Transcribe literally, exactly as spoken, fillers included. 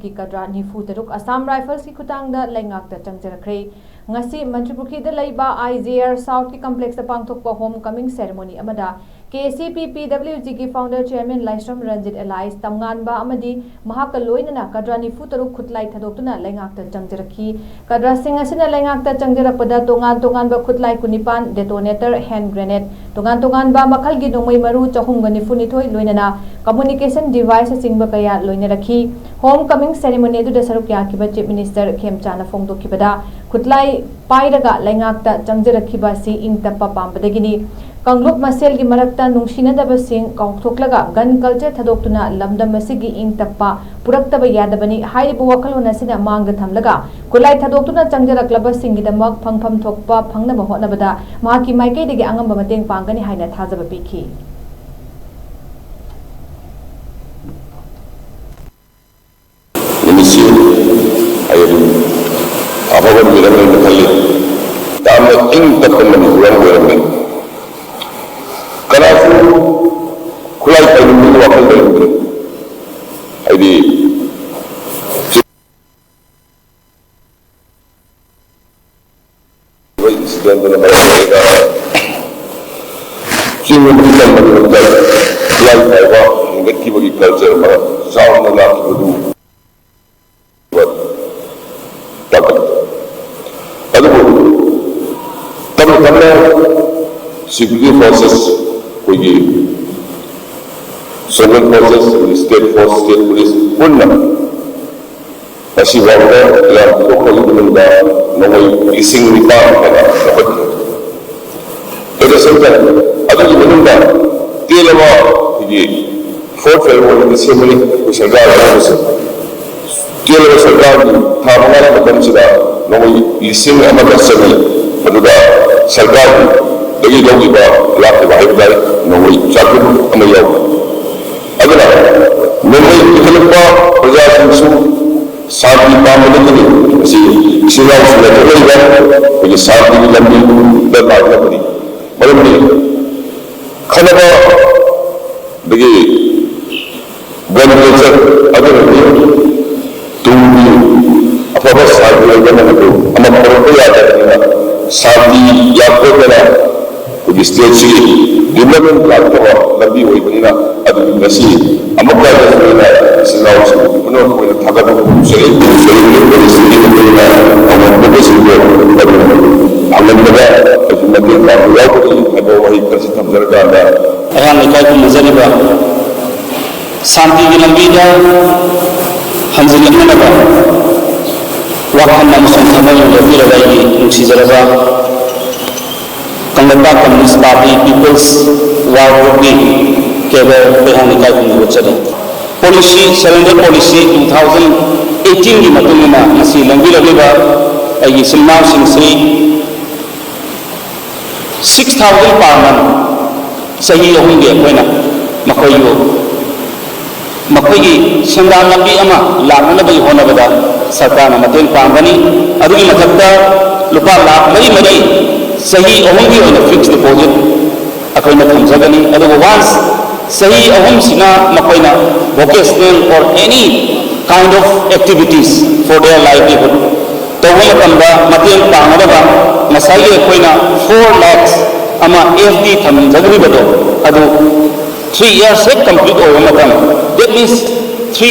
ꯀꯤ ꯀꯗ꯭ꯔꯥ ꯅꯤꯐꯨ ꯇꯔꯨꯛ ꯑꯁꯥꯝ ꯔꯥꯏꯐꯜꯁꯀꯤ ꯈꯨꯠꯊꯥꯡꯗ ꯂꯩꯉꯥꯛꯇ ꯆꯪꯖꯔꯛꯈ꯭ꯔꯦ꯫ ꯉꯁꯤ ꯃꯟꯇ꯭ꯔꯤꯄꯨꯈ꯭ꯔꯤꯗ ꯂꯩꯕ ꯑꯥꯏ ꯖꯤ ꯑꯥꯔ ꯁꯥꯎꯠꯀꯤ ꯀꯝꯄ꯭ꯂꯦꯛꯁꯇ ꯄꯥꯡꯊꯣꯛꯄ ꯍꯣꯝ ꯀꯃꯤꯡ ꯁꯦꯔꯦꯃꯣꯅꯤ ꯑꯃꯗ ꯀꯦ ꯁꯤ ꯄꯤ ꯄꯤ ꯗꯕ꯭ꯂꯤꯎ ꯖꯤꯒꯤ ꯐꯥꯎꯟꯗꯔ ꯆꯤꯌꯔꯃꯦꯟ ꯂꯥꯏꯁ꯭ꯔꯝ ꯔꯟꯖꯤꯠ ꯑꯦꯂꯥꯏꯁ ꯇꯝꯉꯥꯟꯕ ꯑꯃꯗꯤ ꯃꯍꯥꯛꯀ ꯂꯣꯏꯅꯅ ꯀꯗ꯭ꯔꯥ ꯅꯤꯐꯨ ꯇꯔꯨꯛ ꯈꯨꯠꯂꯥꯏ ꯊꯥꯗꯣꯛꯇꯨꯅ ꯂꯩꯉꯥꯛꯇ ꯆꯪꯖꯔꯛꯈꯤ꯫ ꯀꯗ꯭ꯔꯥꯁꯤꯡ ꯑꯁꯤꯅ ꯂꯩꯉꯥꯛꯇ ꯆꯪꯖꯔꯛꯄꯗ ꯇꯣꯉꯥꯟ ꯇꯣꯉꯥꯟꯕ ꯈꯨꯠꯂꯥꯏ ꯀꯨꯟꯅꯤꯄꯥꯟ, ꯗꯦꯇꯣꯅꯦꯇꯔ, ꯍꯦꯟ ꯒ꯭ꯔꯦꯅꯦꯗ, ꯇꯣꯉꯥꯟ ꯇꯣꯉꯥꯟꯕ ꯃꯈꯜꯒꯤ ꯅꯣꯡꯃꯩ ꯃꯔꯨ ꯆꯍꯨꯝꯒ ꯅꯤꯐꯨ ꯅꯤꯊꯣꯏ, ꯂꯣꯏꯅꯅ ꯀꯝꯃꯨꯅꯤꯀꯦꯁꯟ ꯗꯤꯚꯥꯏꯁꯅꯆꯤꯡꯕ ꯀꯌꯥ ꯂꯣꯏꯅꯔꯛꯈꯤ꯫ ꯍꯣꯝ ꯀꯃꯤꯡ ꯁꯦꯔꯦꯃꯣꯅꯤ ꯑꯗꯨꯗ ꯁꯔꯨꯛ ꯌꯥꯈꯤꯕ ꯆꯤꯐ ꯃꯤꯅꯤꯁꯇꯔ ꯈꯦꯝꯆꯥꯅ ꯐꯣꯡꯗꯣꯛꯈꯤꯕꯗ, ꯈꯨꯠꯂꯥꯏ ꯄꯥꯏꯔꯒ ꯂꯩꯉꯥꯛꯇ ꯆꯪꯖꯔꯛꯈꯤꯕ ꯑꯁꯤ ꯏꯪ ꯇꯞꯄ ꯄꯥꯝꯕꯗꯒꯤꯅꯤ꯫ ꯀꯥꯡꯂꯨꯞ ꯃꯁꯦꯜꯒꯤ ꯃꯔꯛꯇ ꯅꯨꯡꯁꯤꯅꯗꯕꯁꯤꯡ ꯀꯥꯎꯊꯣꯛꯂꯒ ꯒꯟ ꯀꯜꯆꯔ ꯊꯥꯗꯣꯛꯇꯨꯅ ꯂꯝꯗꯝ ꯑꯁꯤꯒꯤ ꯏꯪ ꯇꯞꯄ ꯄꯨꯔꯛꯇꯕ ꯌꯥꯗꯕꯅꯤ꯫ ꯍꯥꯏꯔꯤꯕ ꯋꯥꯈꯜꯂꯣꯟ ꯑꯁꯤꯅ ꯃꯥꯡꯗ ꯊꯝꯂꯒ ꯈꯨꯠꯂꯥꯏ ꯊꯥꯗꯣꯛꯇꯨꯅ ꯆꯪꯖꯔꯛꯂꯕꯁꯤꯡꯒꯤꯗꯃꯛ ꯐꯪꯐꯝ ꯊꯣꯛꯄ ꯐꯪꯅꯕ ꯍꯣꯠꯅꯕꯗ ꯃꯍꯥꯛꯀꯤ ꯃꯥꯏꯀꯩꯗꯒꯤ ꯑꯉꯝꯕ ꯃꯇꯦꯡ ꯄꯥꯡꯒꯅꯤ ꯍꯥꯏꯅ ꯊꯥꯖꯕ ꯄꯤꯈꯤ꯫ ꯅꯨꯃꯤꯠꯁꯤ ꯑꯩ ꯑꯗꯨꯝ ꯑꯐꯕ ꯅꯨꯃꯤꯠ ꯑꯃ ꯑꯣꯏꯅ ꯈꯜꯂꯤ꯫ ꯌꯥꯝꯅ ꯏꯪ ꯇꯞꯄ ꯃꯅꯤꯄꯨꯔ ꯑꯃ ꯑꯣꯏꯔꯝꯃꯤ꯫ ꯀꯅꯥꯁꯨ ꯈꯨꯠꯂꯥꯏ ꯄꯥꯏꯅꯤꯡꯕꯒꯤ ꯋꯥꯈꯜ ꯂꯩꯔꯝꯗꯦ꯫ ꯍꯥꯏꯗꯤ, ꯏꯟꯁꯤꯗꯦꯟꯗꯨꯅ ꯃꯔꯝ ꯑꯣꯏꯔꯒ ꯆꯤꯡ ꯃꯊꯛ ꯇꯝꯕꯒꯤ ꯂꯝꯗ ꯈꯨꯠꯂꯥꯏ ꯄꯥꯏꯕ ꯍꯦꯟꯒꯠꯈꯤꯕꯒꯤ ꯀꯜꯆꯔ ꯃꯔꯛ ꯆꯥꯎꯅ ꯂꯥꯛꯈꯤꯕꯗꯨ ꯇꯥꯛꯀꯅꯤ꯫ ꯑꯗꯨꯕꯨ ꯇꯞꯅ ꯇꯞꯅ ꯁꯦꯀ꯭ꯌꯨꯔꯤꯇꯤ ꯐꯣꯔꯁꯦꯁ, ꯑꯩꯈꯣꯏꯒꯤ ꯁꯦꯟꯇ꯭ꯔꯦꯜ ꯐꯣꯔꯁꯦꯁ, ꯑꯩꯈꯣꯏꯒꯤ ꯁ꯭ꯇꯦꯠ ꯐꯣꯔꯁ, ꯁ꯭ꯇꯦꯠ ꯄꯨꯂꯤꯁ ꯄꯨꯟꯅ ꯉꯁꯤꯐꯥꯎꯗ ꯏꯔꯥꯡ ꯊꯣꯛꯈ꯭ꯔꯕ ꯃꯅꯨꯡꯗ ꯅꯣꯡꯃꯩ ꯂꯤꯁꯤꯡ ꯅꯤꯄꯥꯟ ꯍꯦꯟꯅ ꯂꯧꯈꯠꯈ꯭ꯔꯦ꯫ ꯑꯦꯠ ꯗ ꯁꯦꯝ ꯇꯥꯏꯝ ꯑꯗꯨꯒꯤ ꯃꯅꯨꯡꯗ ꯇꯦꯜꯂꯕ ꯑꯩꯈꯣꯏꯒꯤ ꯐꯣꯔꯠ ꯐꯦꯕ꯭ꯔꯨꯋꯥꯔꯤꯗ ꯁꯦꯝꯕꯅꯤ ꯑꯩꯈꯣꯏ ꯁꯔꯀꯥꯔ ꯑꯅꯧꯕꯁꯦ꯫ ꯇꯦꯜꯂꯕ ꯁꯔꯀꯥꯔꯒꯤ ꯊꯥ ꯃꯉꯥꯒꯤ ꯃꯇꯝꯁꯤꯗ ꯅꯣꯡꯃꯩ ꯂꯤꯁꯤꯡ ꯑꯃꯒ ꯆꯅꯤ, ꯃꯗꯨꯗ ꯁꯔꯀꯥꯔꯗꯒꯤ ꯂꯧꯈꯤꯕ, ꯂꯥꯛꯈꯤꯕ ꯍꯥꯏꯕ ꯇꯥꯔꯦ, ꯅꯣꯡꯃꯩ ꯆꯥꯇ꯭ꯔꯨꯛ ꯑꯃ ꯌꯥꯎꯔꯤ꯫ ꯑꯗꯨꯅ ꯅꯣꯡꯃꯩ ꯄꯨꯈꯠꯂꯛꯄ ꯄ꯭ꯔꯖꯥꯁꯤꯡꯁꯨ ꯁꯥꯟꯇꯤ ꯄꯥꯝꯕꯗꯒꯤꯅꯤ꯫ ꯃꯁꯤ ꯏꯆꯤꯜ ꯏꯅꯥꯎꯁꯤꯡꯅ ꯊꯣꯛꯂꯛꯏꯕ ꯑꯩꯈꯣꯏꯒꯤ ꯁꯥꯟꯇꯤꯒꯤ ꯂꯝꯕꯤꯗ ꯂꯥꯛꯅꯕꯅꯤ꯫ ꯃꯔꯝꯗꯤ ꯈꯠꯅꯕ ꯑꯗꯒꯤ ꯒꯟ ꯀꯜꯆꯔ ꯑꯗꯨꯅꯗꯤ ꯇꯨꯡꯒꯤ ꯑꯐꯕ ꯁꯥꯟꯇꯤ ꯑꯣꯏꯕ ꯃꯅꯤꯄꯨꯔ ꯑꯃ ꯄꯨꯔꯛꯄ ꯌꯥꯗꯕꯅꯤꯅ, ꯁꯥꯟꯇꯤ ꯌꯥꯝꯕꯗꯅ ꯑꯩꯈꯣꯏꯒꯤ ꯁ꯭ꯇꯦꯠꯁꯤꯒꯤ ꯗꯤꯕ꯭ꯂꯞꯃꯦꯟ ꯂꯥꯛꯇꯕ ꯂꯝꯕꯤ ꯑꯣꯏꯕꯅꯤꯅ, ꯑꯗꯨ ꯉꯁꯤ ꯑꯃꯨꯛꯀ ꯍꯟꯅ ꯏꯆꯤꯜ ꯏꯅꯥꯎꯁꯤꯡ ꯄꯨꯝꯅꯃꯛ ꯑꯣꯏꯅ ꯊꯥꯒꯠꯄ ꯐꯣꯡꯗꯣꯛꯆꯔꯤ꯫ ꯀꯔꯤꯒꯨꯝꯕ ꯄꯨꯂꯤꯁꯀꯤ ꯃꯇꯨꯡ ꯏꯟꯅ ꯑꯃꯣꯠꯄꯁꯤꯡꯗꯣ ꯑꯗꯨ ꯐꯪꯍꯟꯕꯗ ꯑꯩꯈꯣꯏꯒꯤ ꯃꯇꯦꯡ ꯄꯥꯡꯕ ꯌꯥꯎꯒꯅꯤ ꯍꯥꯏꯕ ꯋꯥꯍꯩ ꯈꯔꯁꯤ ꯊꯝꯖꯔꯀꯥꯟꯗ, ꯑꯩꯍꯥꯛꯅ ꯏꯀꯥꯏ ꯈꯨꯝꯅꯖꯔꯤꯕ ꯁꯥꯟꯇꯤꯒꯤ ꯂꯝꯕꯤꯗ ꯍꯟꯖꯤꯜꯂꯛꯅꯅꯕ ꯋꯥꯈꯜ ꯑꯃꯁꯨꯡ ꯊꯃꯣꯏ ꯂꯦꯞꯄꯤꯔꯕ ꯑꯩꯒꯤ ꯅꯨꯡꯁꯤꯖꯔꯕ Kangleipak communist party people's war ꯒ꯭ꯔꯨꯞꯀꯤ ꯀꯦꯗꯔ ꯑꯩꯍꯥꯛꯅ ꯏꯀꯥꯏ ꯈꯨꯝꯅꯕ ꯎꯠꯆꯔꯤ꯫ Policy, surrender policy two thousand ꯑꯩꯠꯇꯤꯟꯒꯤ ꯃꯇꯨꯡ ꯏꯟꯅ ꯉꯁꯤ ꯂꯦꯡꯕꯤꯔꯛꯂꯤꯕ ꯑꯩꯒꯤ ꯏꯆꯤꯜ ꯏꯅꯥꯎꯁꯤꯡꯁꯤ ꯁꯤꯛꯁ ꯊꯥꯎꯖꯟ per month, ꯆꯍꯤ ꯑꯍꯨꯝꯒꯤ ꯑꯩꯈꯣꯏꯅ ꯃꯈꯣꯏꯕꯨ, ꯃꯈꯣꯏꯒꯤ ꯁꯦꯟꯗꯥꯟ ꯂꯝꯕꯤ ꯑꯃ ꯂꯥꯛꯅꯅꯕꯒꯤ ꯍꯣꯠꯅꯕꯗ ꯁꯔꯀꯥꯔꯅ ꯃꯇꯦꯡ ꯄꯥꯡꯒꯅꯤ꯫ ꯑꯗꯨꯒꯤ ꯃꯊꯛꯇ ꯂꯨꯄꯥ ꯂꯥꯈ ꯃꯔꯤ ꯃꯔꯤ ꯆꯍꯤ ꯑꯍꯨꯝꯒꯤ ꯑꯣꯏꯅ fixed deposit ꯑꯩꯈꯣꯏꯅ ꯊꯝꯖꯒꯅꯤ꯫ ꯑꯗꯨꯒ once ꯆꯍꯤ ꯑꯍꯨꯝꯁꯤꯅ ꯃꯈꯣꯏꯅ vocational or any kind of activities for their livelihood ꯇꯧꯕ ꯃꯇꯝꯗ ꯃꯇꯦꯡ ꯄꯥꯡꯒꯗꯕ ꯉꯁꯥꯏꯒꯤ ꯑꯩꯈꯣꯏꯅ four lakhs ꯑꯃ F D ꯊꯝꯖꯈ꯭ꯔꯤꯕꯗꯣ, ꯑꯗꯨ three years ꯍꯦꯛ complete ꯑꯣꯏꯕ ꯃꯇꯝ, that means